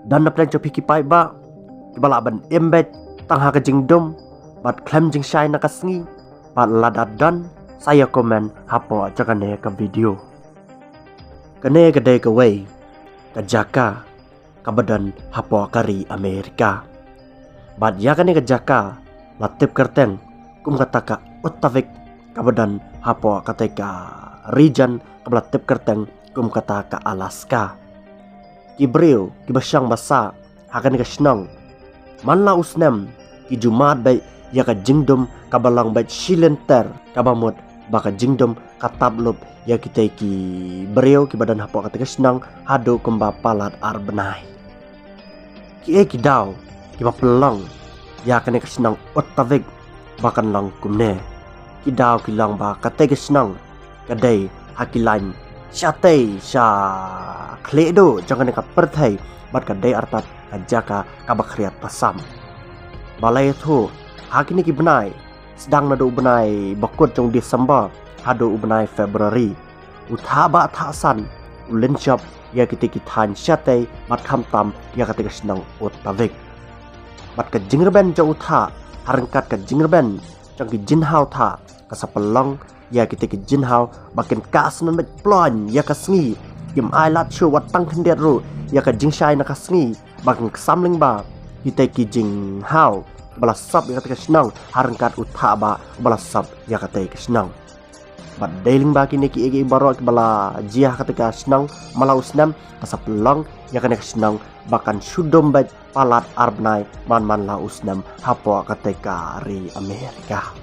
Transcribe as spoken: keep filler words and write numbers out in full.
Don na pdeng jong phi ki paidbah kiba lah ban im beit tang ha ka jingdum bad khlem jingshai na ka sngi? Bad lada don, sa ïa comment hapoh jong kane ka video. Kane ka dei kawei ka jaka kaba don hapoh ka ri Amerika. Bad ïa kane ka jaka la tip kyrteng kum kata ka Uttavik, kaba don hapoh kata ka region kaba la tip kyrteng kum kata ka Alaska. Ki briew kiba shong ba sah ha kane ka shnong, man la u snem ki ju mad beit ïa ka jingdum kaba long beit shi lynter, kaba mut ba ka jingdum ka tap lup ïa kitei ki briew kiba don hapoh kata ka shnong haduh kumba palat ar bnai. Kiei ki daw kiba pynlong ïa kane ka shnong Uttavik ba kan long kumne? Ki daw ki long ba kata ka shnong ka dei ha ki lain shatei sha khlieh duh jong kane ka pyrthei, bad ka dei artat ka jaka kaba khriat pasam. Ba la ïathuh, ha kine ki bnai, sdang naduh u bnai ba kut jong December haduh u bnai February, u thah ba thah san u lynshop ïa kitei ki thaiñ shatei bad khamtam ïa kata ka shnong Uttavik. Bad ka jingrben jong u thah, ha ryngkat ka jingrben jong ki jinhaw thah, ka sa pynlong ïa kitei ki jinhaw ba kin kah snem beit ploiñ ïa ka sngi. Kim ai lad shuh wat tang khyndiat ruh ïa ka jingshai na ka sngi, ba kin ksam lyngba kitei ki jinhaw ba la sop ïa kata ka shnong, ha ryngkat u thah ba, ba la sop ïa kata ka shnong. Bad dei lyngba kine kiei kiei baroh kiba la jia ha kata ka shnong man la u snem, ka sa pynlong ïa kane ka shnong ba kan shu dum beit palat ar bnai man man la u snem hapoh kata ka ri Amerika.